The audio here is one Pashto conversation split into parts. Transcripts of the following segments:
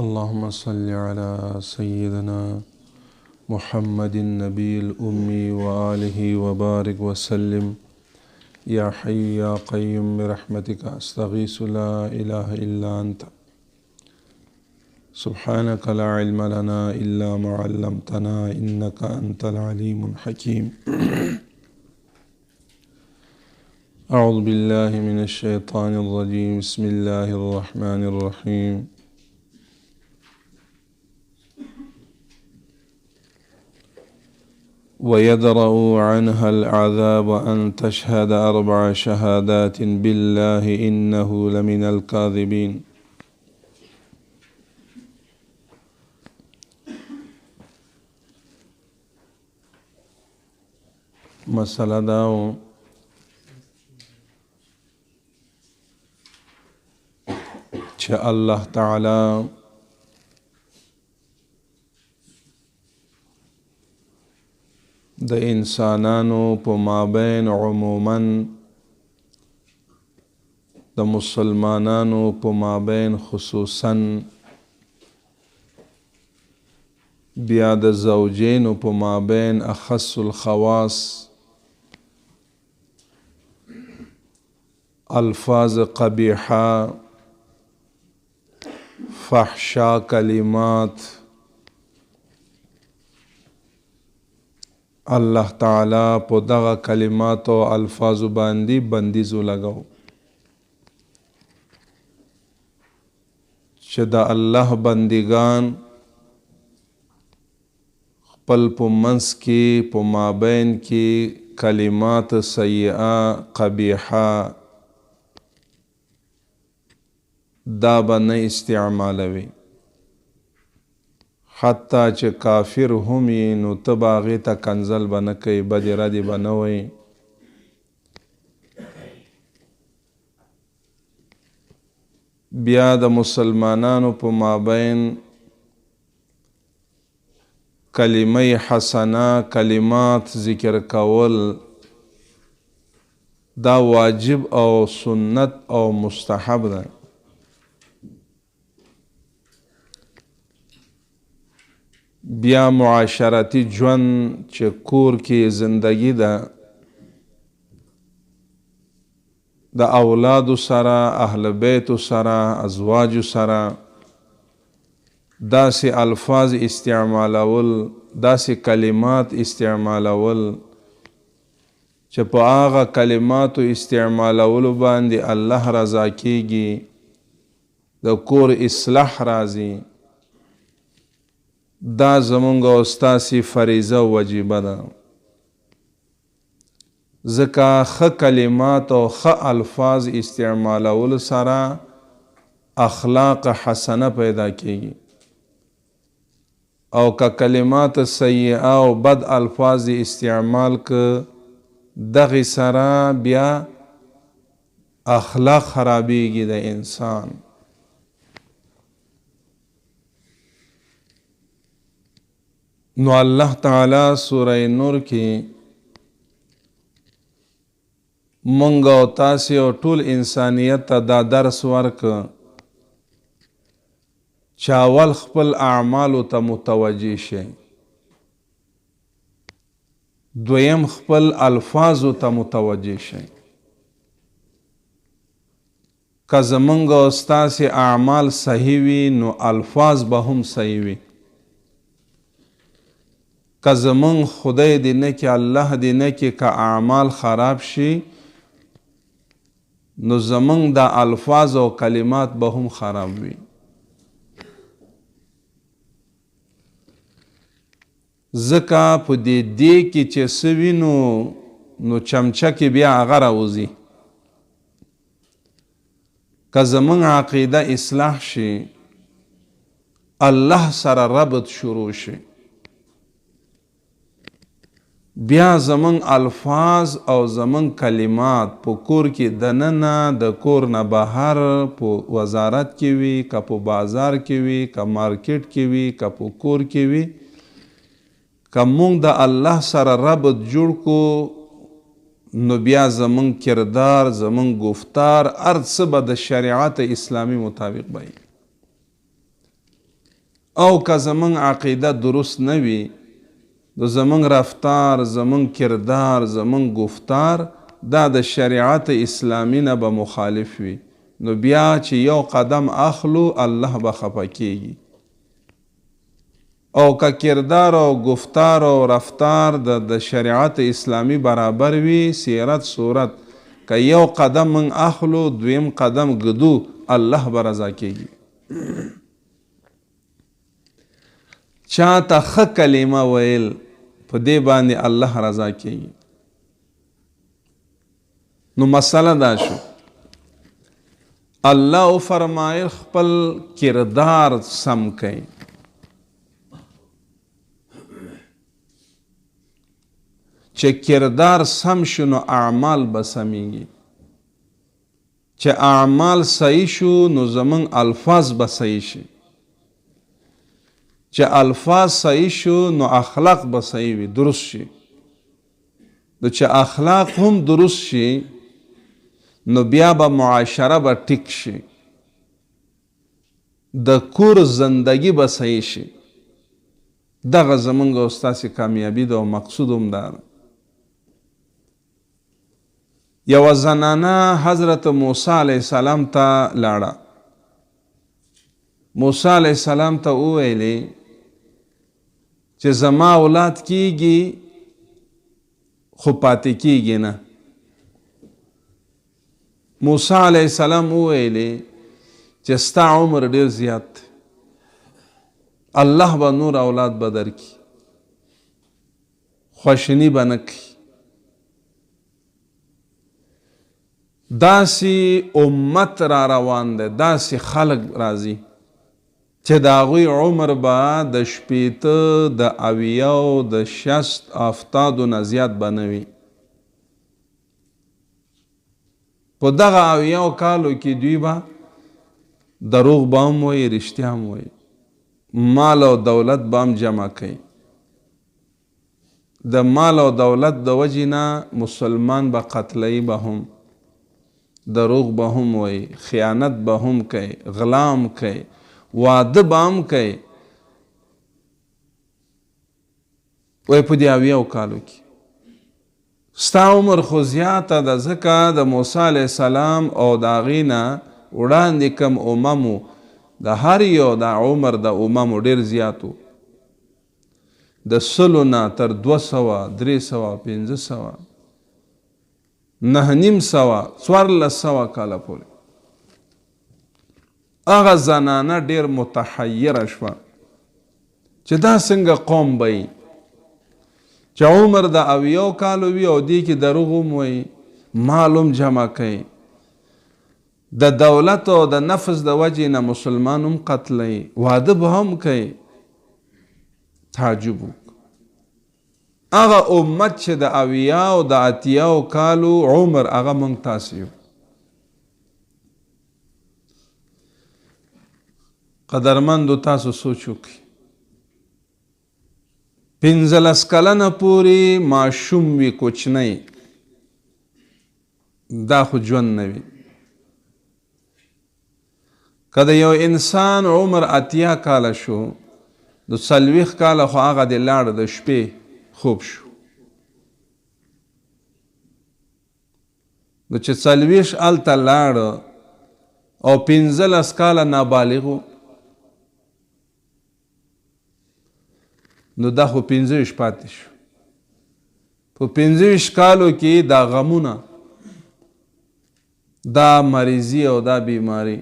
اللهم صل على سيدنا محمد النبي الأمي وآله وبارك وسلم. يا حي يا قيوم برحمتك أستغيث، لا إله إلا أنت، سبحانك لا علم لنا إلا ما علمتنا إنك أنت العليم الحكيم. أعوذ بالله من الشيطان الرجيم. بسم الله الرحمن الرحيم. ويدرأ عنها العذاب أن تشهد 4 شهادات بالله إنه لمن الكاذبين. مسألة داو چې الله تعالی د انسانانو په مابین، عموما د مسلمانانو په مابین، خصوصا بیا د زوجینو په مابین اخص الخواص الفاظ قبیحه، فحشا کلمات الله تعالی په دغه کلماتو او الفاظو باندې بندیز ولګاو چې د الله بندگان خپل په منځ کې، په مابین کې کلمات سیئه قبیحه دا به نه استعمالوي، حتی چې کافر هم یې نو ته به هغې ته کنځل به نه کوي، بدې ردې به نه وایي. بیا د مسلمانانو په مابین کلمه حسنه، کلمات ذکر کول دا واجب او سنت او مستحب ده. بیا معاشرتی ژوند چې کور کې زندگی ده، د اولادو سره، اهل بیتو سره، ازواجو سره داسې الفاظ استعمالول، داسې کلمات استعمالول چې په هغه کلماتو استعمالولو باندې الله رضا کیږي، د کور اصلاح راځي. دا زمونږ او ستاسې فریضه او وجیبه ده، ځکه ښه کلمات او ښه الفاظ استعمالولو سره اخلاق حسنه پیدا کیږي، او که کلمات سیئه او بد الفاظ استعمال که دغې سره بیا اخلاق خرابیږي د انسان. نو الله تعالی سوره نور کې مونږ او تاسې او ټول انسانیت ته دا درس ورکړ چې اول خپل اعمالو ته متوجه شئ، دویم خپل الفاظو ته متوجه شئ. که زمونږ او ستاسې اعمال صحیح وي نو الفاظ به هم صحیح وي. که زمونږ خدای دې نه کړي، الله دې نه کړي، که اعمال خراب شي نو زمونږ دا الفاظ او کلمات به هم خراب وي. ځکه په دې دې کې چې څه وینو نو چمچه کې بیا هغه راوځي. که زمونږ عقیده اصلاح شي، الله سره ربط شروع شي، بیا زمونږ الفاظ او زمونږ کلمات په کور کې دننه، د کور نه بهر، په وزارت کې وي، که په بازار کې وي، که مارکیټ کې وي، که په کور کې وي، که مونږ د الله سره ربط جوړ کو نو بیا زمونږ کردار، زمونږ گفتار، هر څه به د شریعت اسلامي مطابق به وي. او که زمونږ عقیده درست نه وي، نو زمونږ رفتار، زمونږ کردار، زمونږ گفتار دا د شریعت اسلامي نه به مخالف وي. نو بیا چې یو قدم اخلو الله به خفه کیږي. او که کردار او گفتار او رفتار د شریعت اسلامي برابر وي، سیرت صورت، که یو قدم مونږ اخلو دویم قدم ږدو، الله به رضا کیږي. چاته ښه کلمه ویل په دې باندې الله رضا کیږي. نو مسله دا شو، الله وفرمایل خپل کردار سم کړئ. چې کردار سم شو نو اعمال به سمیږي، چې اعمال صحیح شو نو زمونږ الفاظ به صحیح شي، چې الفاظ صحیح شو نو اخلاق به صحیح وي، درست شي. نو چې اخلاق هم درست شي نو بیا به معاشره به ټیک شي، د کور زندگی به صحیح شي. دغه زمونږ او ستاسې کامیابي ده او مقصود هم دا ده. یوه زنانه حضرت موسی علیه السلام ته لاړه. موسی علیه السلام ته وویلې چې زما اولاد کیږي خو پاتې کیږي نه. موسی علیه السلام وویلې چې ستا عمر ډیر زیات دی، الله به نور اولاد به درکړي، خواشیني به نه کوي. داسې امت را روان دی، داسې خلک راځي چې د هغوی عمر به د 60، د 70، د 60 افتادو نه زیات به نه وي. په دغه 70 کالو کې دوی به دروغ به هم وایي، رښتیا هم وایي، مال او دولت به هم جمع کوي. د مال او دولت د وجې نه مسلمان به قتلوي به هم، دروغ به هم وایي، خیانت به هم کوي، غلا هم کوي، واده به هم کوي. وایي په دې 70 کالو کې ستا عمر خو زیاته ده، ځکه د موسی علیه السلام او د هغې نه وړاندې کم اممو د هر یو د عمر د اممو ډېر زیات و، د 100 نه تر 200، 300، 500، 950، 1400 کاله پورې. هغه زنانه ډېر متحیره شوه چې دا څنګه قوم به وي چې عمر د 70 کالو وي او دې کې دروغ هم وایي، مال هم جمع کوي، د دولت او د نفس د وجې نه مسلمان هم قتلوي، واده به هم کوي. تعجب وکړه. هغه امت چې د 70 او د 80 کالو عمر، هغه موږ تاسې یو. قدرمندو تاسو سوچ وکړئ، 15 کلنه پورې ماشوم وي، کوچنی، دا خو ژوند نه وي. که د یو انسان عمر 80 کاله شو، نو 40 کاله خو هغه د لاړ د شپې خوب شو. نو چې 40 هلته لاړ او 15 کاله نابالغ و، نو دا خو 25 پاتې شو. په 25 کالو کې دا غمونه، دا مریضي او دا بیماری،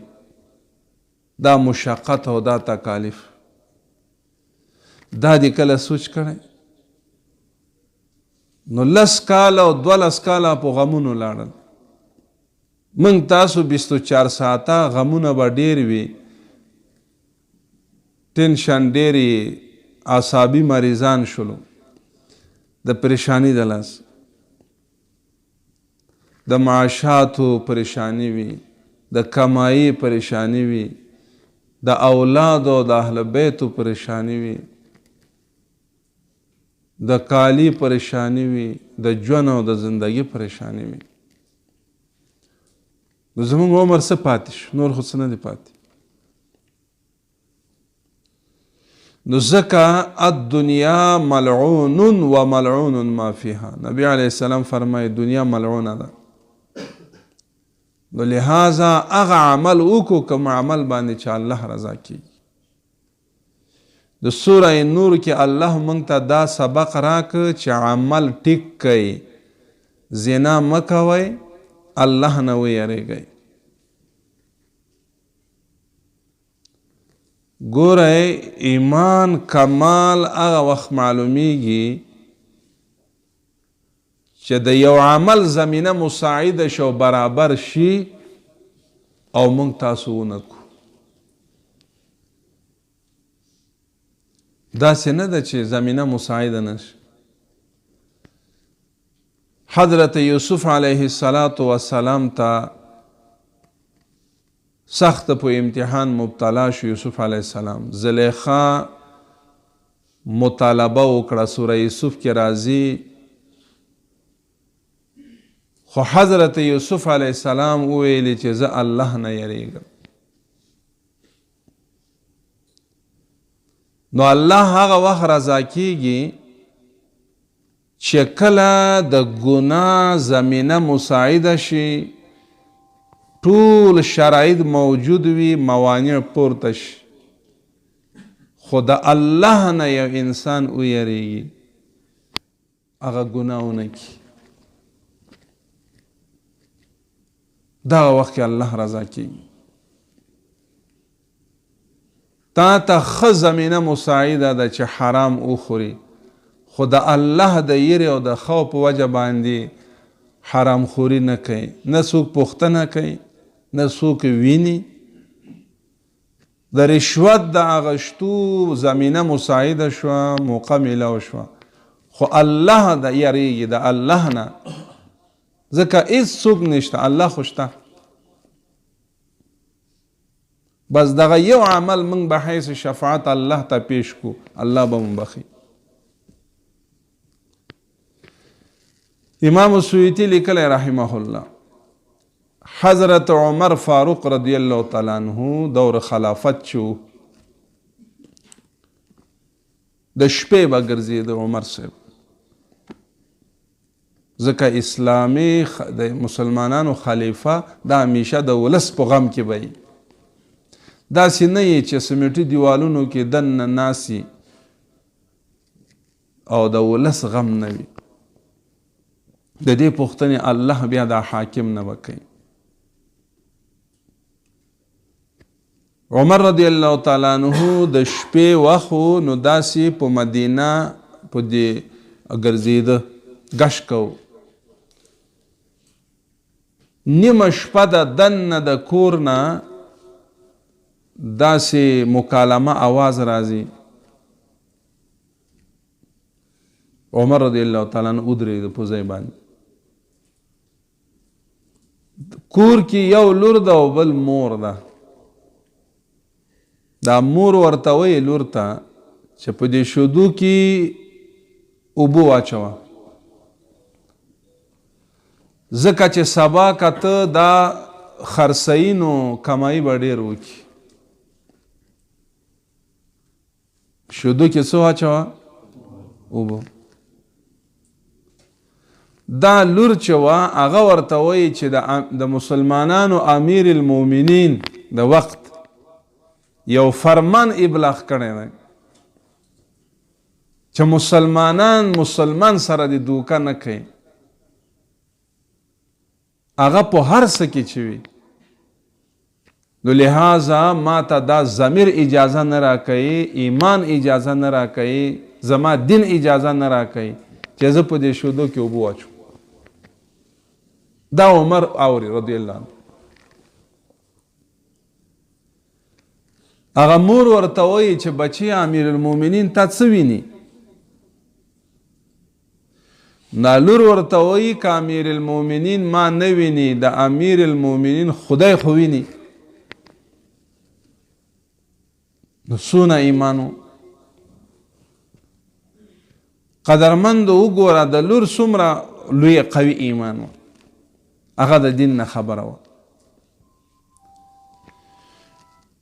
دا مشقت او دا تکالیف، دا دې کله سوچ کړی؟ نو 10 کاله او 12 کاله په غمونو لاړل. موږ تاسو 24 ساعته غمونه به ډېر وي، ټینشن ډېر، اعصابي مریضان شولو، د پریشانی د لاس، د معاشاتو پریشانی وي، د کمایي پریشانی وي، د اولادو او د اهل بیتو پریشانی وي، د کالی پریشانی وي، د ژوند او د زندګي پریشانی وي. نو زموږ عمر څه پاتې شو؟ نور خو څه نه دی پاتې. نو ځکه الدنیا ملعون و ملعون ما فیها، نبی علیه السلام فرمایي دنیا ملعونه ده. نو لهذا هغه عمل وکړو کوم عمل باندې چې الله رضا کیږي. د سوره نور کې الله مونږ ته دا سبق راکړ چې عمل ټیک کړئ، زنا مه کوئ، الله نه ویریږئ. ګورئ ایمان کمال هغه وخت معلومیږي چې د یو عمل زمینه مساعده شي او برابر شي او موږ تاسو ونه کړو. داسې نه ده چې زمینه مساعده نه شي. حضرت یوسف علیه السلام ته سخت په امتحان مبتلا شو. یوسف علیه السلام زلیخا مطالبه وکړه، سوره یوسف کې راځي. خو حضرت یوسف علیه السلام وویل چې زه الله نه یریږم. نو الله هغه وخت رضا کیږي چې کله د ګناه زمینه مساعده شي، ټول شرایط موجود وي، موانع پورته شي، خو د الله نه یو انسان ویریږي، هغه ګناه ونه کړي. دغه وخت کې الله رضا کیږي. تا ته ښه زمینه مساعده ده چې حرام وخوري، خو د الله د یرې او د خوف په وجه باندې حرام خوري نه کوي، نه څوک پوښتنه کوي، نه څوک ویني. د رشوت د اغشتو زمینه مساعده شوه، موقع میلاو شوه، خو الله د یریږي د الله نه، ځکه هیڅ څوک نشته، الله خو شته. بس دغه یو عمل موږ به حیث شفاعت الله ته پیش کو، الله به مو بخښي. امام سیوطي لیکلی رحمه الله، حضرت عمر فاروق رضی الله تعالی عنہ دور خلافت چې و، د شپې به ګرځېده عمر صاحب، ځکه اسلامي د مسلمانانو خلیفه دا همیشه د ولس په غم کې به وي. داسې نه یې چې سیمټي دیوالونو کې دننه ناست او د ولس غم نه وي. د دې پوښتنې الله بیا دا حاکم نه به کوي. عمر رضی الله تعالی عنہ د شپې وخت و، نو داسې په مدینه په دې ګرځېده، ګش کو. نیمه شپه ده، دننه د کور نه داسې مکالمه اواز راځي. عمر رضی الله تعالی عنہ ودرېده په ځای باندې. کور کې یو لور ده او بل مور ده. دا مور ورته وایي لور ته چې په دې شودو کې اوبه واچوه، ځکه چې سبا که ته دا خرڅوي نو کمایي به ډېر وکړي. شودو کې څه واچوه؟ اوبه. دا لور چې وه هغه ورته وایي چې د مسلمانانو امیر المؤمنین د وخت یو فرمان ابلاغ کړی دی چې مسلمانان مسلمان سره د دوکه نه کوي، هغه په هر څه کې چې وي. نو لهذا ما ته دا ضمیر اجازه نه راکوي، ایمان اجازه نه راکوي، زما دین اجازه نه راکوي چې زه په دې شودو کې اوبه واچوم. دا عمر اوري رضی الله عنه. هغه مور ورته وایي چې بچی امیر المؤمنین تا څه ویني؟ دا لور ورته وایي که امیر المؤمنین ما نه ویني، د امیر المؤمنین خدای خو ویني. نو څونه ایمان و. قدرمند وګوره د لور څومره لوی قوي ایمان و، هغه د دین نه خبره وه.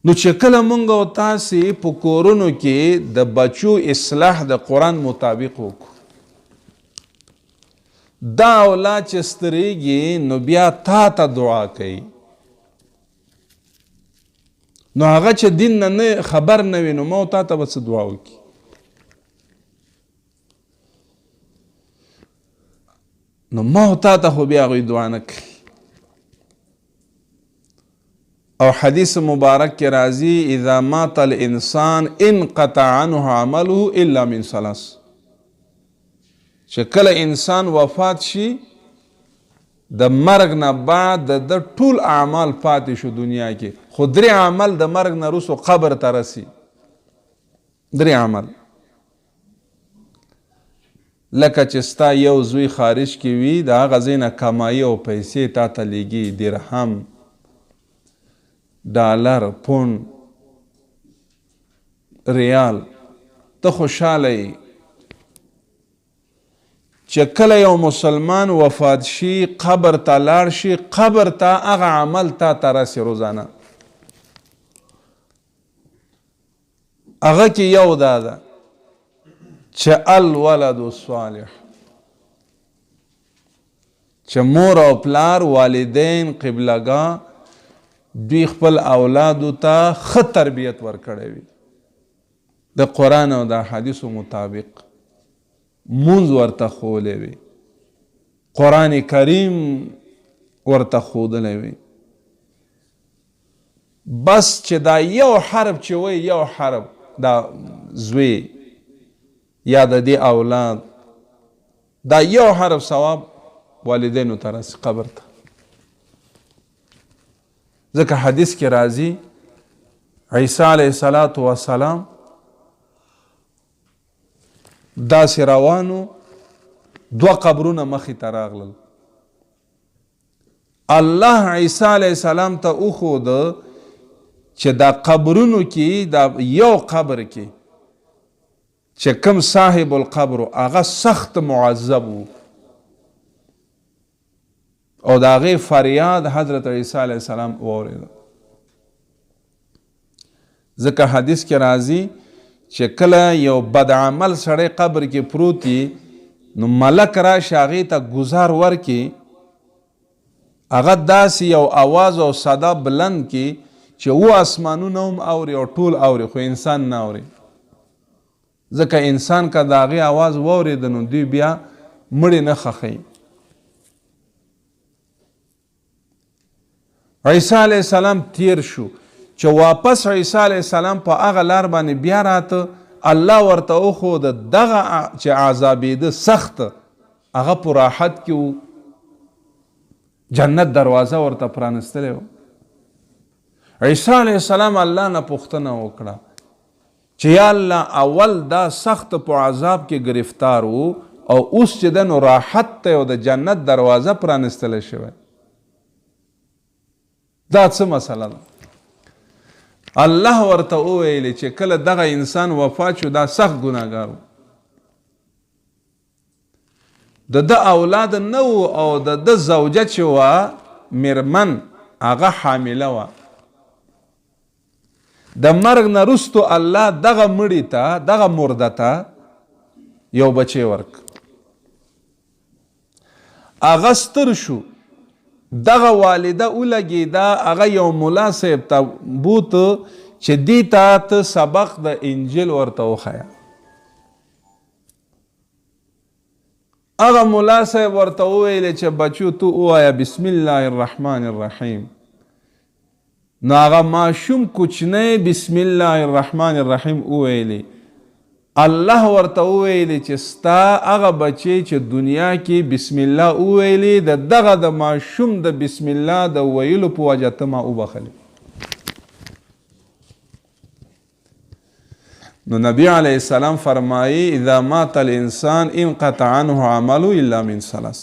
نو چې کله مونږ او تاسې په کورونو کې د بچو اصلاح د قرآن مطابق وکړو، دا اولاد چې سترېږي نو بیا تا ته دعا کوي. نو هغه چې دین نه نه خبر نه وي، نو ما او تا ته به څه دعا وکړي؟ نو ما او تا ته خو بیا هغوی دعا نه کوي. او حدیث مبارک کې راځي، اذا مات الانسان انقطع عنه عمله الا من ثلاث، چې کله انسان وفات شي د مرګ نه بعد د ده ټول اعمال پاتې شو دنیا کې، خو درې عمل د مرګ نه وروسته قبر ته رسي. درې عمل، لکه چې ستا یو زوی خارج کې وي، د هغه ځای نه کمایي او پیسې تا ته لیږي، درهم، ډالر، پونډ، ریال، ته خوشحاله یې. چې کله یو مسلمان وفات شي، قبر ته لاړ شي، قبر ته هغه عمل تا ته رسي روزانه. هغه کې یو دا ده چې الولد الصالح، چې مور او پلار، والدین، قبلګاه، دوی خپل اولادو ته ښه تربیت ورکړی وي د قرآن او د احادیثو مطابق، مونځ ورته ښوولی وي، قرآن کریم ورته ښودلی وي، بس چې دا یو حرف چې وایي، یو حرف دا زوی یا د دې اولاد، دا یو حرف ثواب والدینو ته رسي قبر ته. ځکه حدیث کې راځي، عیسی علیه الصلاة والسلام داسې روانو، دوه قبرونه مخې ته راغلل. الله عیسی علیه السلام ته وښود چې دا قبرونو کې دا یو قبر کې چې کوم صاحب القبر هغه سخت معذب وو، او د هغې فریاد حضرت عیسی علیه السلام واورېده. ځکه حدیث کې راځي چې کله یو بد عمل سړی قبر کې پروت وي، نو ملک راشي هغې ته ګزار ورکړي، هغه داسې یو اواز او صدا بلند کړي چې و اسمانونه هم اوري او ټول اوري، خو انسان نه اوري. ځکه انسان که د هغې اواز واورېده نو دوی بیا مړی نه ښخوي. عیسی علیه السلام تیر شو، چې واپس عیسی علیه السلام په هغه لار باندې بیا راته، الله ورته وښوده دغه چې عذابېده سخت، هغه په راحت کې و، جنت دروازه ورته پرانستلې وه. عیسی علیه السلام الله نه پوښتنه وکړه چې یا الله، اول دا سخت په عذاب کې گرفتار وو او اوس چې ده نو راحت ته او د جنت دروازه پرانستلی شوی، دا څه مسله ده؟ الله ورته وویل چې کله دغه انسان وفات شو، دا سخت ګناهګار و، د ده اولاد نه وو، او د ده زوجه چې وه میرمن هغه حامله وه. د مرګ نه وروسته الله دغه مړي ته، دغه مرده ته یو بچی ورک. هغه ستر شو، دغه والده ولګېده، هغه یو ملا صاحب ته بوته چې دې ته ته سبق د انجیل ورته وښیه. هغه ملا صاحب ورته وویل چې بچو ته ووایه بسم الله الرحمن الرحیم. نو هغه ماشوم کوچنی بسم الله الرحمن الرحیم وویلې. الله ورته وویلې چې ستا هغه بچی چې دنیا کې بسم الله وویلې، د دغه د ماشوم د بسم الله د ویلو په وجه ته ما وبخلې. نو نبی علیه السلام فرمایي، اذا مات الانسان انقطع عنه عمله الا من ثلاث.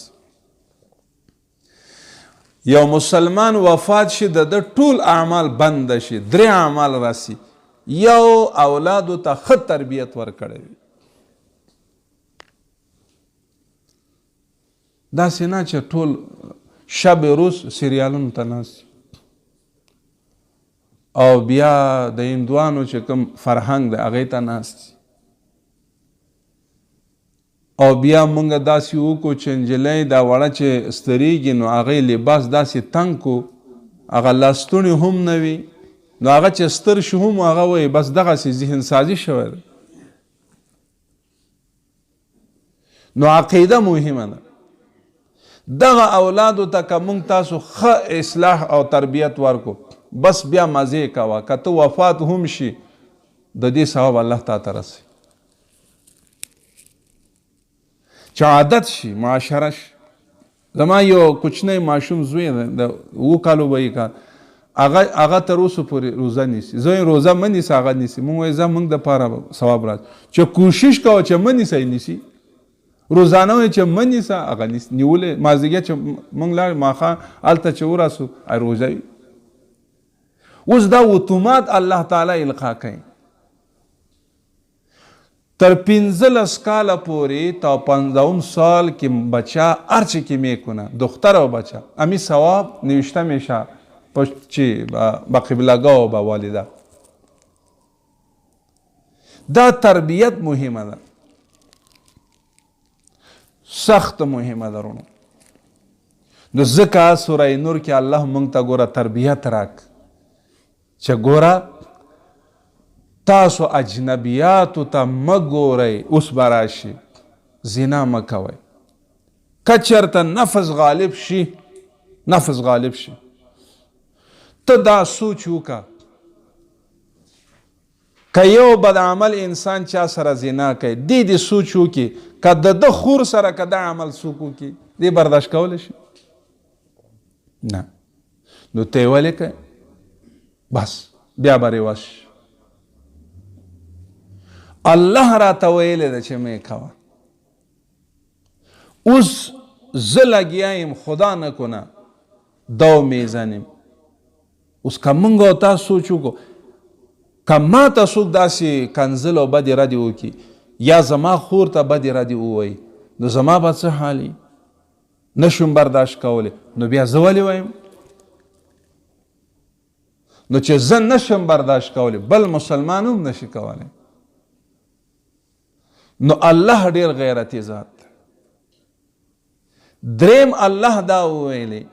یو مسلمان وفات شي، د ده ټول اعمال بند شي، درې اعمال راسي. یو، اولادو ته ښه تربیت ورکړی وي، داسې نه چې ټول شب روز سریالونو ته ناست. او بیا د هندوانو چې کوم فرهنګ دی هغې ته ناست دي. او بیا مونږ داسې وکړو چې نجلۍ دا وړه چې ستریږي نو هغې لباس داسې تنګ کو، هغه لاستوڼي هم نه وي، نو هغه چې ستر شي هم هغه وایي بس دغسې ذهن سازي شوی دی. نو عقیده مهمه ده. دغه اولادو ته که مونږ تاسو ښه اصلاح او تربیت ورکو، بس بیا مزې کوه، که ته وفات هم شي د دې ثواب الله تا ته رسوي. چې عادت شي، معاشره شي. زما یو کوچنی ماشوم زوی دی، د 7 کالو به یې کار، هغه تر اوسه پورې روزه نیسي. زه یې روزه مه نیسه، هغه نیسي. مونږ وایو ځه مونږ دپاره به ثواب راځي، چې کوشش کوه چې مه نیسه، یې نیسي. روزانه وایي چې مه نیسه، هغه نیسي، نیولې. مازدیګر چې مونږ لاړ ماښام هلته چې ورسو روزه وي. اوس دا اتومات الله تعالی القا کوي. تر 15 کاله پورې تا پنځم سال کې بچا هر چې کې میکنه، دختر او بچا امی ثواب نوشته میشه په چې به قبلهګاه او به والده. دا تربیت مهمه ده، سخت مهمه ده ورونو. نو ځکه سوره نور کې الله مونږ ته ګوره تربیت راک چې ګوره تاسو اجنبیاتو ته مه ګورئ، اوس به راشي زنا مه کوئ. که چېرته نفس غالب شي، نفس غالب شي، ته دا سوچ وکړه که یو بد عمل انسان چا سره زنا کوي، دې دې سوچ وکړي که د ده خور سره که دا عمل څوک وکړي، دې برداشت کولی شي؟ نه. نو ته یې ولې کوې؟ بس بیا به رواج شي. الله راته ویلې ده چې مې کوه. اوس زه لګیا یم، خدا نه کنه دو میزنیم. اوس که مونږ او تاسو سوچ وکړو، که ما ته څوک داسې کنځل او بدې ردې وکړي یا زما خور ته بدې ردې ووایي، نو زما به څه حال وي؟ نشم برداشت کولی. نو بیا زه ولې وایم؟ نو چې زه نشم برداشت کولی، بل مسلمان هم نشي کولی. نو الله ډیر غیرتي ذات دی. دریم الله دا وویلې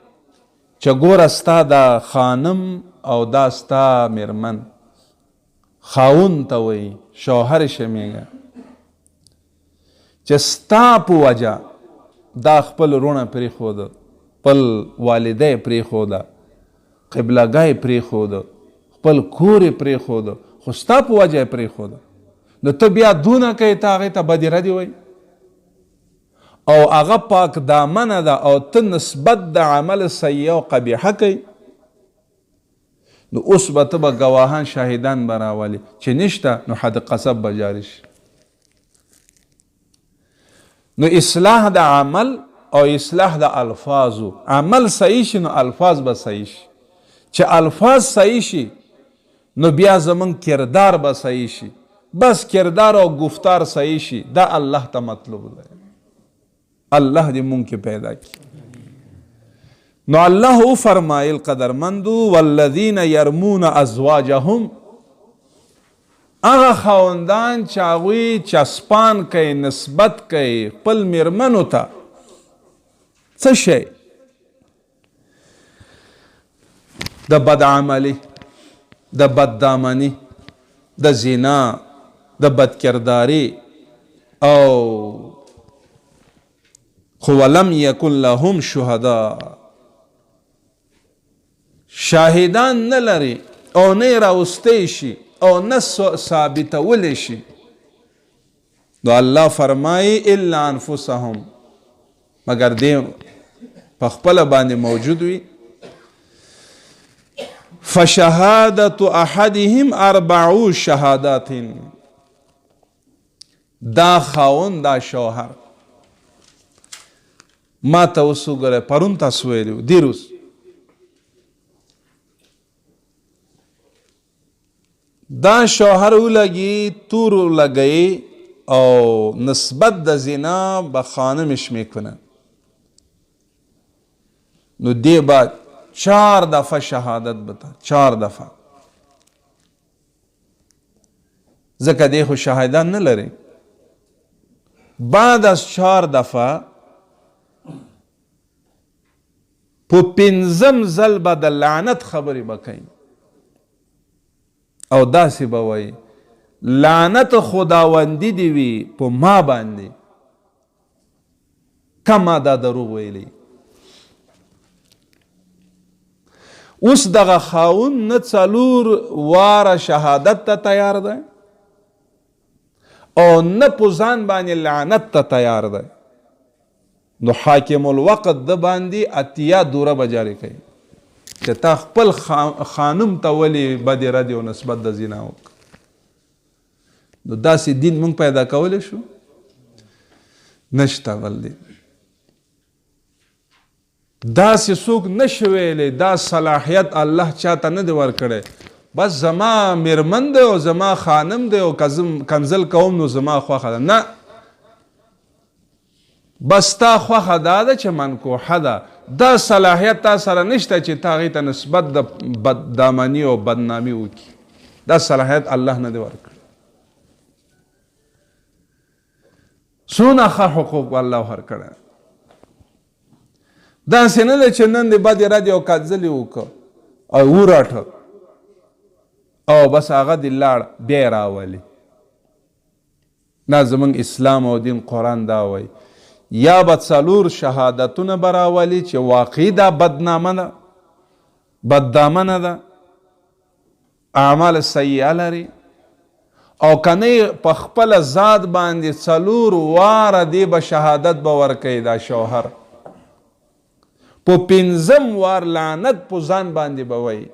چې ګوره ستا دا خانم او دا ستا میرمن خاوند ته وایي، شوهر شمیږه، چې ستا په وجه دا خپل روڼه پرېښوده، خپل والده یې پرېښوده، قبلهګاه یې پرېښوده، خپل کور یې پرېښوده، خو ستا په وجه یې پرېښوده. نو ته بیا دونه کوې، ته هغې ته بدې ردې وایي او هغه پاک دامنه ده او ته نسبت د عمل سیئه او قبیحه کوي. نو اوس به ته به ګواهان شاهدان به راولې، چې نشته نو حد قصب به جاري شي. نو اصلاح د عمل او اصلاح د الفاظو، عمل صحیح شي نو الفاظ به صحیح شي، چې الفاظ صحیح شي نو بیا زمونږ کردار به صحیح شي. بس کردار او گفتار صحیح شي، دا الله ته مطلوب دی. الله دې مونږ کې پیدا کړي. نو الله وفرمایل قدرمندو، والذین یرمون ازواجهم، هغه خاوندان چې هغوی چسپان کوي، نسبت کوي خپل میرمنو ته څه شی؟ د بدعملی، د بددامنی، د زنا، د بدکرداری او خو ولم یکن لهم شهدا، شاهدان نه لري او نه یې راوستی شي او نه ثابتولی شي. نو الله فرمایي الا انفسهم، مګر دې په خپله باندې موجود وي. فشهادة احدهم 4 شهادات، دا خاوند دا شوهر ما ته اوس وګوره، پرون تاسو ویلي وو دیروس، دا شوهر ولګي، تور ولګي او نسبت د زنا به خانمش میکنه، نو دی به 4 دفعه شهادت بته، 4 دفعه. ځکه دی خو شاهدان نه لري. بعد از چهار دفعه په پنځم ځل به د لعنت خبرې به کوي او داسې به وایي، لعنت خداوندي دې وي په ما باندې که ما دا دروغ ویلی. اوس دغه خاوند نه څلور واره شهادت ته تیار دی او نه په ځان باندې لعنت ته تیار دی، نو حاکم الوقت د باندې 80 دوره به جاري کوي چې تا خپل خانم ته ولې بدې ردې او نسبت د زنا وکړ. نو داسې دین مونږ پیدا کولی شو؟ نشته. بل دی داسې څوک نشي ویلی، دا صلاحیت الله چاته نه دی ورکړی. بس زما میرمن دی او زما خانم دی او کنزل کوم نو زما خوښه ده. نه، بس ستا خوښه دا ده چې منکوحه ده، دا صلاحیت تا سره نشته چې تا هغې ته نسبت د بددامني او بدنامي وکړي. دا صلاحیت الله نه دی ورکړی. څونه ښه حقوق الله ورکړی. داسې نه ده چې نن دې بدې ردې او کنځلې وکړه او وراټه او بس هغه دې لاړ بیا یې راولي. نه، زمونږ اسلام او دین قرآن دا وایي یا به څلور شهادتونه به راولي چې واقعي دا بدنامه ده، بددامنه ده، اعمال سیئه لري، او که نه په خپله ذات باندې څلور واره دی به شهادت به ورکوي دا شوهر، په پنځم وار لعنت په ځان باندې به وایي.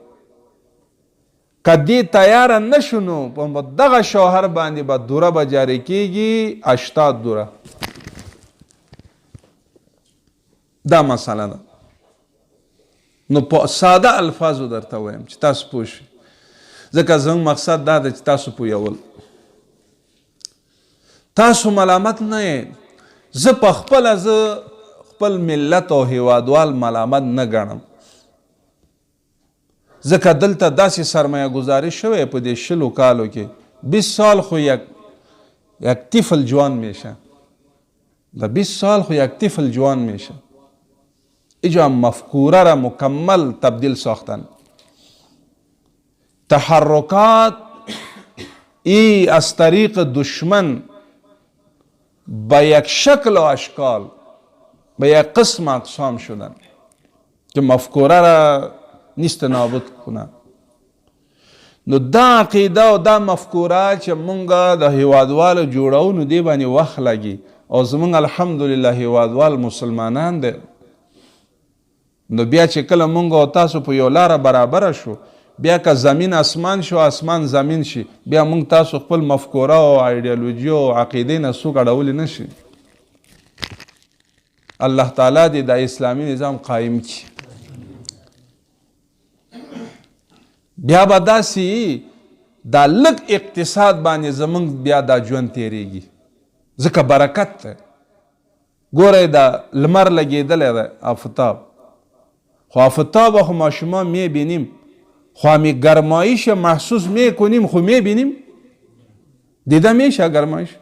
که دی تیاره نه شو نو په دغه شوهر باندې به دوره به جاري کیږي، 80 دوره. دا مسله ده. نو په ساده الفاظو درته وایم چې تاسو پوه شئ، ځکه زموږ مقصد دا ده چې تاسو پوهول. تاسو ملامت نه یئ. زه په خپله زه خپل ملت او هیوادوال ملامت نه ګڼم، ځکه دلته داسې سرمایه ګذاري شوی په دې 20 کالو کې. 20 سال خو یک طفل جوان میشه، د 20 سال خو یک طفل جوان میشه. ایجا مفکوره را مکمل تبدیل ساختن. تحرکات ای از طریق دشمن به یک شکل و اشکال به یک قسم اقسام شدن که مفکوره را نیست نابود کنه. نو دا عقیده او دا مفکوره چې مونږ د هیوادوالو جوړو نو دی باندې وخت لګي، او زمونږ الحمدلله هیوادوال مسلمانان دی. نو بیا چې کله مونږ او تاسو په یو لاره برابره شو، بیا که زمین اسمان شو، اسمان زمین شي، بیا مونږ تاسو خپل مفکوره او ایډیالوژي او عقیدې نه څوک اړولی نه شي. الله تعالی دې دا اسلامي نظام قایم کړي. بیا به داسې دا لږ اقتصاد باندې زمونږ بیا دا ژوند تیریږي، ځکه برکت دی. ګورئ دا لمر لګېدلی دی آفتاب، خو آفتاب خو ماشومان میبینیم، خو همی گرمایش محسوس میکنیم، خو میبینیم، دیده میشه گرمایش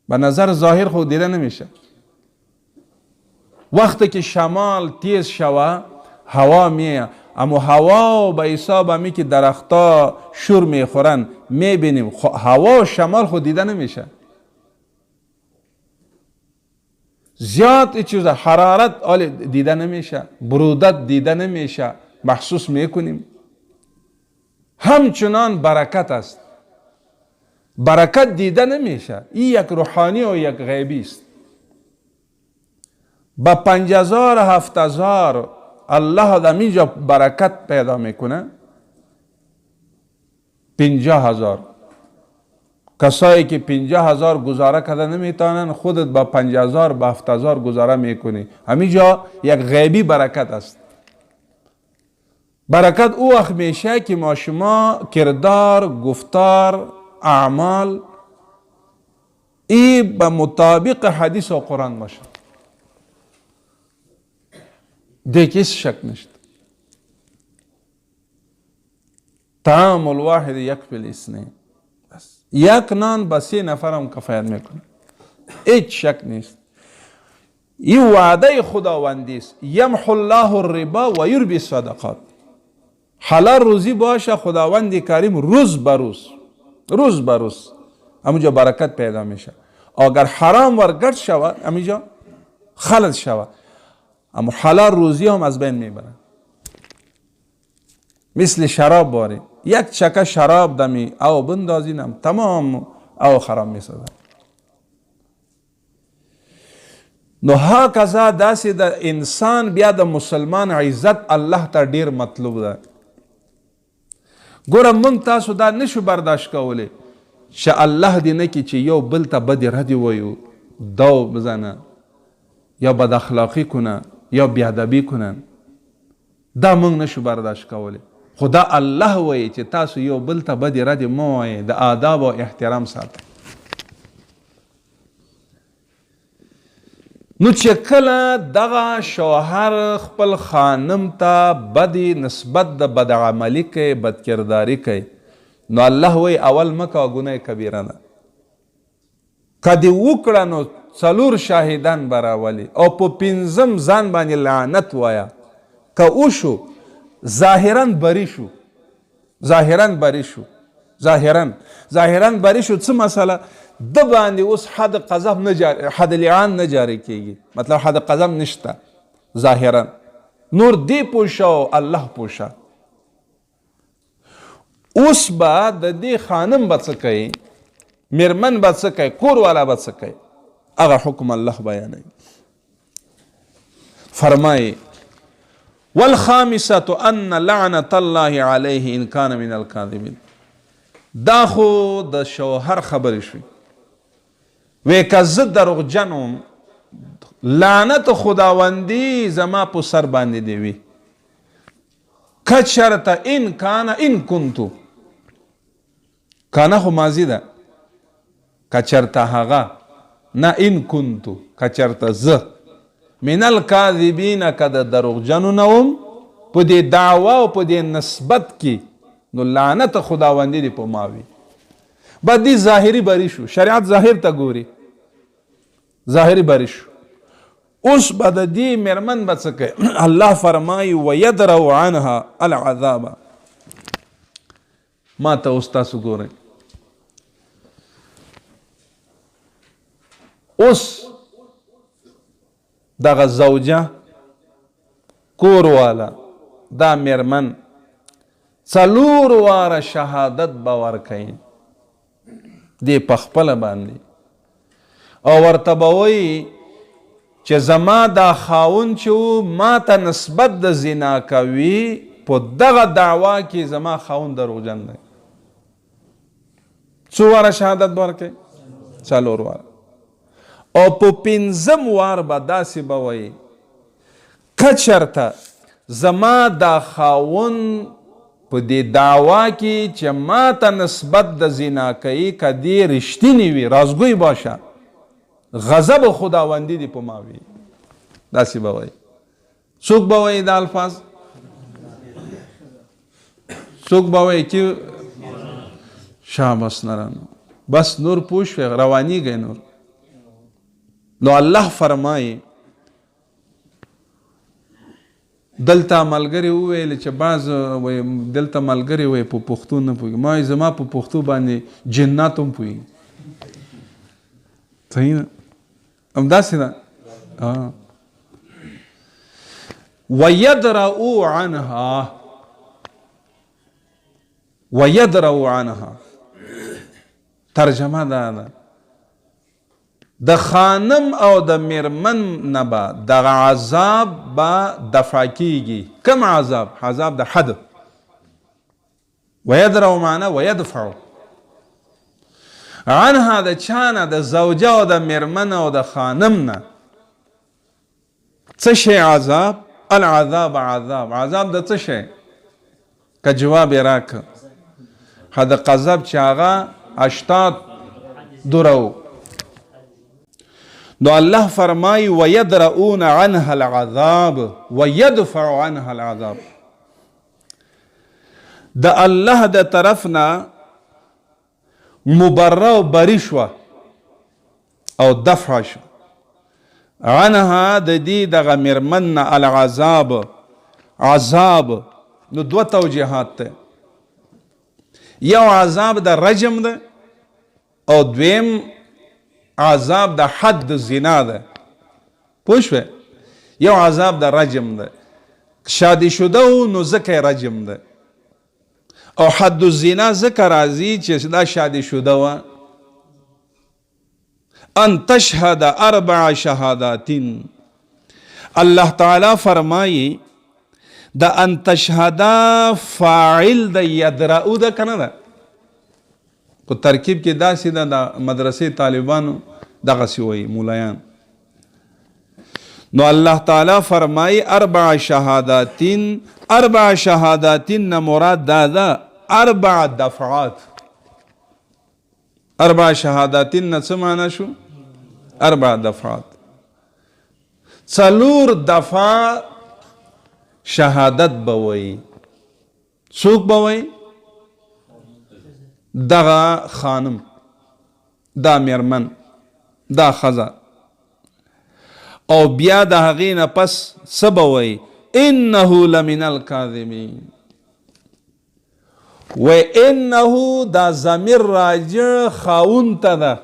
به نظر ظاهر خو دیده نمیشه. وقتی که شمال تیز شوه هوا میه، اما هوا به حساب همی که درختا شور میخورن میبینیم، خو هوا و شمال خو دیده نمیشه. زیاد چیز حرارت آلی دیده نمیشه، برودت دیده نمیشه، محسوس میکنیم. همچنان برکت است، برکت دیده نمیشه. این یک روحانی و یک غیبی است. با 5000 7000 الله در اینجا برکت پیدا میکنه. 50000 کسایی که 50000 گزاره کرده نمیتونن، خودت با 5000 با 7000 گزاره میکنی. همینجا یک غیبی برکت است. برکت او وقت میشه که ما شما کردار، گفتار، اعمال ای به مطابق حدیث و قرآن باشه. دیگه هیچ شک نشته. تعامل واحد یکفی الاثنین. بس. یک نان به سه نفرم کفایت میکنه، هیچ شک نیست. این وعده خداوندی است، یمحو الله الربا و یربی الصدقات. حلال روزی باشه، خداوند کریم روز به روز، روز به روز همونجا برکت پیدا میشه. اگر حرام ورګډ شوه، همینجا خلط شوه، اما حلال روزی هم از بین میبره. مثل شراب باری، یک چکه شراب دمی او بندازینم تمام او خراب میسازه. نو هکذا داسې د انسان بیا د مسلمان عزت الله ته ډیر مطلوب ده. ګوره مونږ تاسو دا نشو برداشت کولی چې الله دې نه کړي چې یو بل ته بدې ردې وایو، دو بزنه یا بد اخلاقي کنه یا بېادبي کنه، دا مونږ نشو برداشت کولی. خو دا الله وایي چې تاسو یو بل ته بدې ردې مه وایئ، د آداب او احترام ساتئ. نو چې کله دغه شوهر خپل خانم ته بدې نسبت د بدعملي کوي، بدکرداري کوي، نو الله وایي اول مه کوه، ګناه کبیره ده. که دې وکړه نو څلور شاهدان به راولي او په پنځم ځان باندې لعنت وایه. که وشو ظاهرا بری شو، ظاهرا بری شو، ظاهرا ظاهرا بری شو. څه مسله د باندې اوس حد قذف نه جاری، حد لعان نه جاری کیږي، مطلب حد قذف نشته ظاهرا. نور دی پوشه او الله پوشه. اوس به د دې خانم به څه کوي، میرمن به څه کوي، کور والا به څه کوي، هغه حکم الله بیانوي. فرمایي والخامسة ان لعنة الله عليه ان كان من الكاذبين. دا خو د شوهر خبرې شوې، وې که زه دروغجن وم لعنت خداوندي زما په سر باندې دی وي. که چېرته ان کان ان کنتو، کانه خو ماضي ده، که چېرته هغه نه ان کنتو، که چېرته زه من الکاذبین که د دروغجنو نه وم په دې دعوه او په دې نسبت کې، نو لعنت خداوندي دې په ما وي. بعد دې ظاهري بری شو، شریعت ظاهر ته ګوري، ظاهري بری شو. اوس به د دې میرمن به څه کوي؟ الله فرمایي ویدرو عنها العذاب. ما ته اوس تاسو ګورئ، اوس دغه زوجه کور والا دا میرمن څلور واره شهادت به ورکوي دې په خپله باندې، او ورته به وایي چې زما دا خاوند چې و ما ته نسبت د زنا کوي، په دغه دعوا کې زما خاوند دروغجن دی. څو واره شهادت به ورکوي؟ څلور واره. او په پنځم وار به داسې به وایي که چېرته زما دا خاوند په دې دعوا کې چې ما ته نسبت د زنا کوي که دې رښتینی وي، رازګوی باشه، غضب خداوندي دې په ما وي. داسې به وایي. څوک به وایي دا الفاظ؟ څوک به وایي چې شاباس نرانو بس نور پوه شوې، روانېږئ نور. نو الله فرمایي دلته ملګری وویل چې بعض وایي دلته ملګری وایي په پښتو نه پوهېږي. ما وایي زما په پښتو باندې جنات هم پوهېږي. صحیح ده، همداسې ده. ویدرؤ عنها، ویدرؤ عنها ترجمه دا ده د خانم او د میرمن نه به دغه عذاب به دفع کیږي. کم عذاب؟ عذاب د حد. ویدرؤ معنا ویدفع عنها، د چا نه؟ د زوجه او د میرمن او د خانم نه. څه شی عذاب؟ العذاب عذاب. عذاب د څه شی؟ که جواب یې راکړه. د قذب چې هغه 80 دوره و. نو الله فرمایي ویدرؤون عنها العذاب ویدفع عنها العذاب. د الله د طرف نه مبرا او بری شوه او دفع شو عنها د دې دغه میرمن نه العذاب عذاب. نو دوه توجیهات ده، یو عذاب د رجم ده او دویم عذاب د حد د زنا ده. پوه شوې؟ یو عذاب د رجم ده، شادي شده و نو ځکه رجم ده، او حد الزنا ځکه راځي چې دا شادي شده وه. ان تشهد اربع شهادات، الله تعالی فرمایي د ان تشهد فاعل د یدرأو ده کنه ده، په ترکیب کې داسې ده، د مدرسې طالبانو دغسې وایي مولایان. نو الله تعالی فرمایي اربع شهاداتین، اربع شهاداتین نه مراد دا ده اربع دفعات. اربع شهاداتین نه څه معنا شو؟ اربع دفعات، څلور دفعه شهادت به وایي. څوک به وایي؟ دغه خانم، دا میرمن، دا ښځه. او بیا د هغې نه پس څه به وایي؟ انه لمن الکاذبین. و انه دا ضمیر راجع خاون ته ده،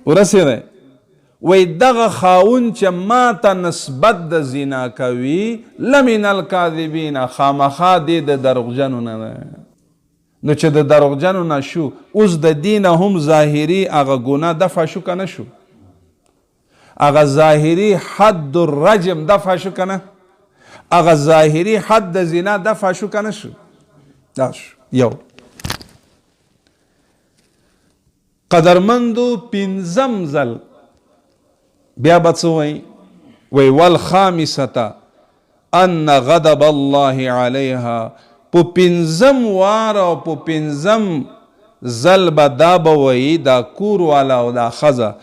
ورسېده؟ وی دغه خاون چې ما ته نسبت د زنا کوي لمن الکاذبین، خامخا دې د دروغجنو نه ده. نو چې د دروغجنو نه شو، اوس د دې نه هم ظاهري هغه ګناه دفع شو که نه شو؟ هغه ظاهري حد الرجم دفع شو که نه؟ هغه ظاهري حد د زنا دفع شو که نه شو؟ دا شو یو. قدرمندو پنځم ځل بیا به څه وایي؟ وایي والخامسة ان غضب الله علیها. په پنځم وار او په پنځم ځل به دا به وایي دا کور والا او دا ښځه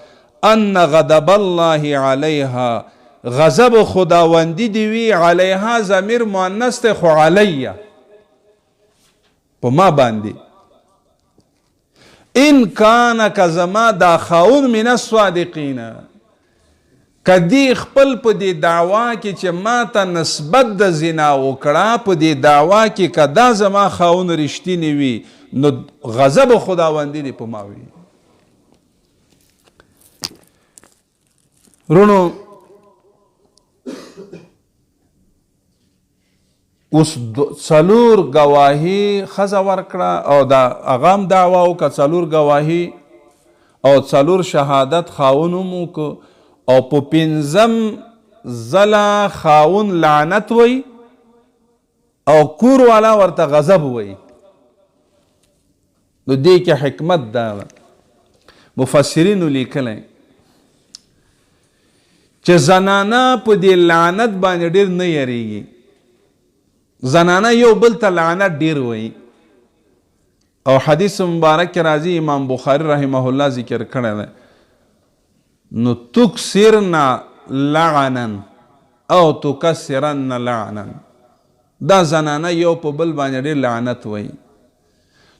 ان غضب الله علیها، غضب خداوندي دی وي، علیها ضمیر مؤنث دی خو علیه په ما باندې، ان کان که زما دا خاون من الصادقین، که دی خپل په دې دعوا کې چې ما ته نسبت د زنا وکړه، په دې دعوا کې که دا زما خاون رښتینی وي نو غضب خداوندي دې په ما وي. رونو اوس څلور ګواهي ښځه ورکړه او دا هغه هم دعوا وکړه، څلور ګواهي او څلور شهادت خاون هم وکړو، او په پنځم ځله خاون لعنت وایي او کور والا ورته غضب وایي. نو دې کې حکمت دا ده، مفسرینو لیکلی چې زنانه په دې لعنت باندې ډېر نه یریږي، زنانه یو بل ته لعنت ډېر وایي. او حدیث مبارک کې راځي، امام بخاری رحمه الله ذکر کړی دی، نو تکثرن لعنا او تکثرن لعنا، دا زنانه یو په بل باندې ډېر لعنت وایي،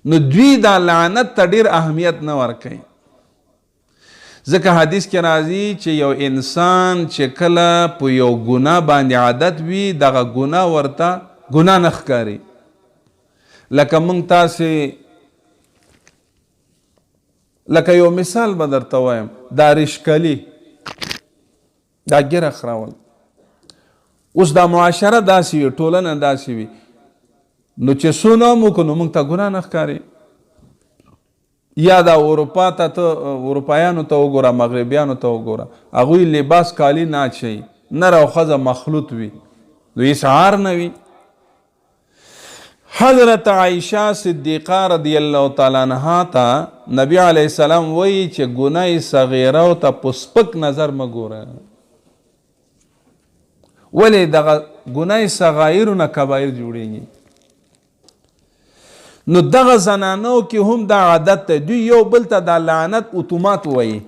نو دوی دا لعنت ته ډېر اهمیت نه ورکوي. ځکه حدیث کې راځي چې یو انسان چې کله په یو ګناه باندې عادت وي، دغه ګناه ورته ګناه نه ښکاري. لکه موږ تاسې، لکه یو مثال به درته وایم، دا ریشکلی، دا ږیره خرول، اوس دا معاشره داسې وي، ټولنه داسې وي، نو چې څونه هم وکړو نو موږ ته ګناه نه ښکاري. یا دا اروپا ته ته اروپایانو ته وګوره، مغربیانو ته وګوره، هغوی لباس کالي نه اچوي، نر او ښځه مخلوط وي، نو هېڅ عار نه وي. حضرت عائشه صدیقه رضی الله تعالی عنها ته نبی علیه السلام وایي چې ګناه صغیره او ته په سپک نظر مه ګوره. ولې دغه ګناه صغایرو نه کبایر جوړیږي؟ نو دغه زنانو کې هم دا عادت دی، دوی یو بل ته دا لعنت اتومات وایي.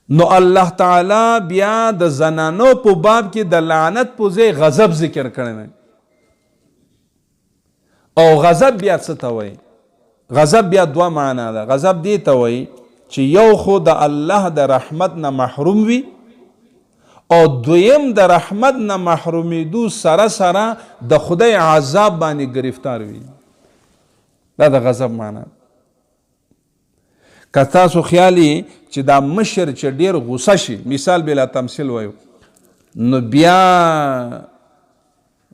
نو الله تعالی بیا د زنانو په باب کې د لعنت په ځای غضب ذکر کړی دی. او غضب بیا څه ته وایي؟ غضب بیا دوه معنا ده. غضب دې ته وایي چې یو خو د الله د رحمت نه محروم وي، او دویم د رحمت نه محرومېدو سره سره د خدای عذاب باندې گرفتار وي. دا د غضب معنا ده. که تاسو خیال یې چې دا مشر چې ډیر غوسه شي، مثال بلا تمثیل وایو، نو بیا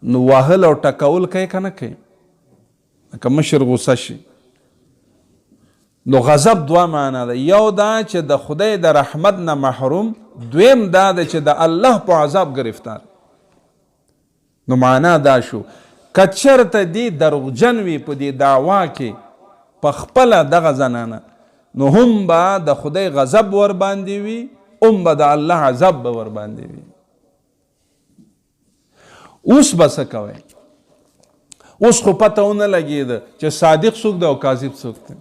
نو وهل او ټکول کوي که نه کوي؟ که مشر غوسه شي نو غضب دوه معنا ده. یو دا چې د خدای د رحمت نه محروم، دویم دا ده چې د الله په عذاب گرفتار. نو معنا دا شو که چېرته دې دروغجن وي په دې دعوا کې په خپله دغه زنانه، نو هم به د خدای غضب ورباندې وي، هم به د الله عذاب به ورباندې وي. اوس به څه کوئ؟ اوس خو پته ونه لګېده چې صادق څوک دی او کاذب څوک دی.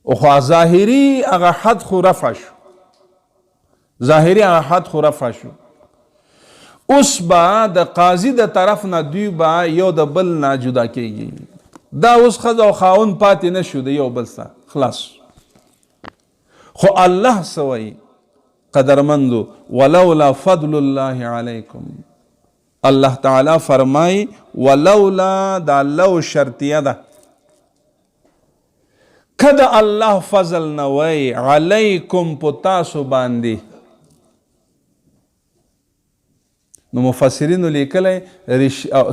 او خو ظاهري هغه حد خو رفع شو، ظاهري هغه حد خو رفع شو. اوس به د قاضي د طرف نه دوی به یو د بل نه جدا کېږي. دا اوس ښځه او خاوند پاتې نه شو د یو بل سره، خلاص. خو الله څه وایي قدرمندو؟ ولولا فضل الله علیکم. الله تعالی فرمای ولولا، دا لو شرطیه ده، که د الله فضل نه وای علیکم په تاسو باندې. نو مفسرینو لیکلی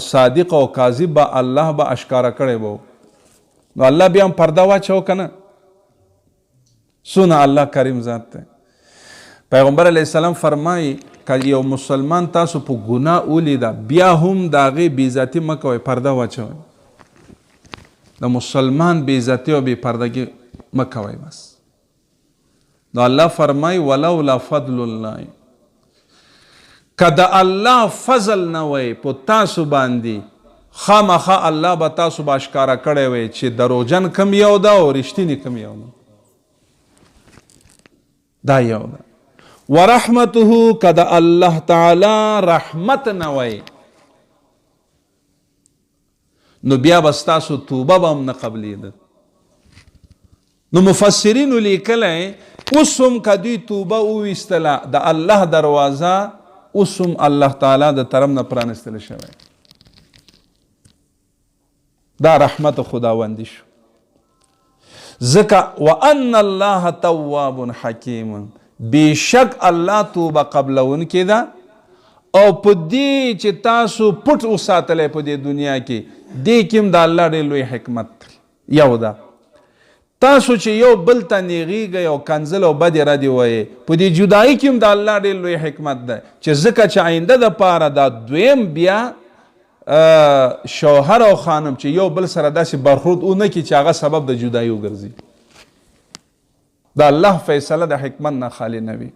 صادق او کاذب به الله به اشکاره کړی به. نو الله بیا هم پرده واچو که نه؟ څونه الله کریم ذات دی. پیغمبر علیه السلام فرمایي که یو مسلمان تاسو په ګناه ولیده بیا هم د هغې بېعزتي مه کوئ، پرده واچوئ. د مسلمان بېعزتي او بې پردګي مه کوئ بس. نو الله فرمایي ولولا فضل الله، که د الله فضل نه وای په تاسو باندې، خامخا الله به تاسو به اشکاره کړی وای چې دروغجن کم یو ده او رښتینی کم یو ده. دا یو ده. ورحمته، که د الله تعالی رحمت نه وای نو بیا به ستاسو توبه به هم نه قبلېده. نو مفسرینو لیکلی اوس هم که دوی توبه وویستله د الله دروازه اوس هم الله تعالی د طرف نه پرانستل شوی. دا رحمت خداوندی شو. ځکه وان الله تواب حکیم، بېشک الله توبه قبلونکې ده، او په دې چې تاسو پټ وساتلی په دې دنیا کې، دې کې هم د الله ډېر لوی حکمت دی. یو ده تاسو چې یو بل ته نیغیږئ او کنځل او بدې ردې وایئ، په دې جدایي کې هم د الله ډېر لوی حکمت دی، چې ځکه چې آینده دپاره دا دویم بیا شوهر او خانم چې یو بل سره داسې برخورد ونه کړي چې هغه سبب د جدایي وګرځي. د الله فیصله د حکمت نه خالي نه وي.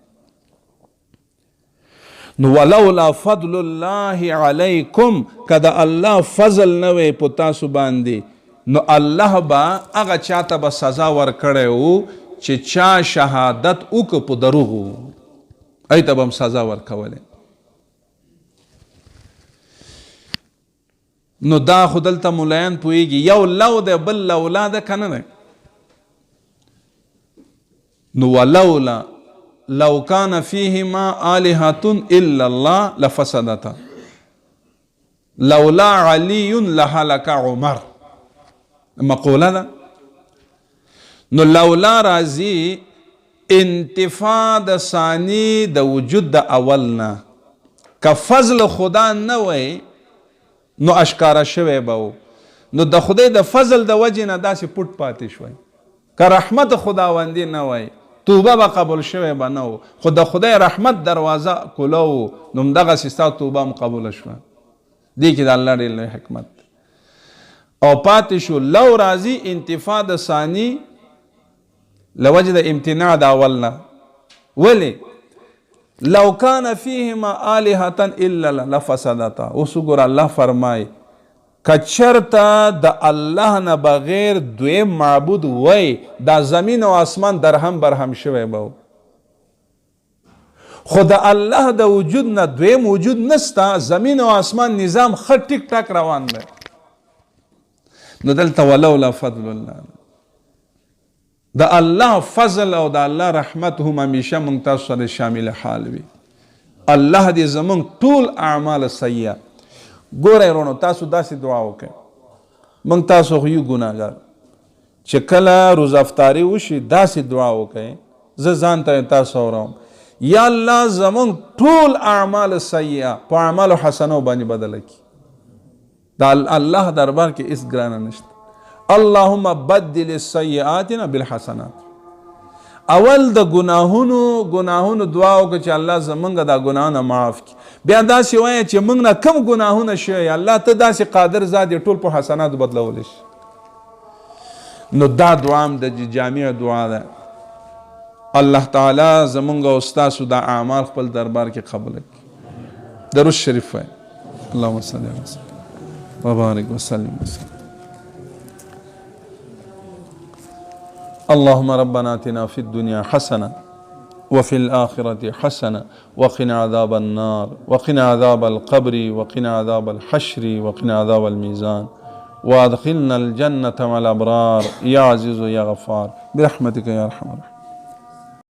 نو ولولا فضل الله علیکم، که د الله فضل نه وی په تاسو باندې، نو الله به هغه چاته به سزا ورکړی و چې چا شهادت وکړ په دروغو، هغې ته به هم سزا ورکولی. نو دا خو دلته ملایان پوهېږي، یو لو دی بل لولا ده که نه دی؟ نو ولولا لو کان فیهما آلهة الا الله لفسدتا، لولا علی لهلک عمر، مقوله ده. نو لولا راځي انتفاع د ثانی د وجود د اول نه، که فضل خدا نه وای نو اشکاره شوی به و، نو د خدای د فضل د وجې نه داسې پټ پاتې شوی. که رحمت خداوندی نه وای توبه به قبول شوی به نه و، خو د خدای رحمت دروازه کوله و، نو همدغسې ستا توبه هم قبوله شوه. دې کې د الله ډېر لوی حکمت دی. او پاتې شو لو راځي انتفاع د ثانی له وجې د امتناع د اول نه. ولې؟ لو کان فیهما آلهة الا الله لفسدتا. اوس وګوره الله فرمایي که چرته د الله نه بغیر دویم معبود وای، دا زمین او آسمان درهم برهم شوی به و، خو د الله د وجود نه دویم وجود نسته، زمین او آسمان نظام ښه ټیک ټاک روان دی. نو دلته ولولا فضل الله، د الله فضل او د الله رحمت هم همیشه مونږ تاسو سره شامل حال وي. الله دې زمونږ ټول اعمال سیئه. ګورئ وروڼو، تاسو داسې دعا وکړئ، مونږ تاسو خو یو ګناهګار، چې کله روزه افطاري وشي داسې دعا وکړئ، زه ځان ته تاسو اورم، یا الله زمونږ ټول اعمال سیئه په اعمالو حسنو باندې بدله کړي. د الله دربار کې هېڅ ګرانه نشته. اللهم بدل السیئاتنا بالحسنات. اول د ګناهونو دعا وکړه چې الله زمونږ دا ګناهونه معاف کړي. بیا داسې وایه چې مونږ نه کم ګناهونه شوي، الله ته داسې قادر ذات یې ټول په حسناتو بدلولی شي. نو دا دعا هم د جامع دعا ده. الله تعالی زمونږ او ستاسو دا اعمال خپل دربار کې قبول کړي. درود شریف وایه. اللهم صل علی سیدنا وبارک وسلم وسلم. اللهم ربنا آتنا في الدنيا حسنة وفي الآخرة حسنة وقنا عذاب النار وقنا عذاب القبر وقنا عذاب الحشر وقنا عذاب الميزان وادخلنا الجنة مع الأبرار يا عزيز يا غفار برحمتك يا أرحم الراحمين.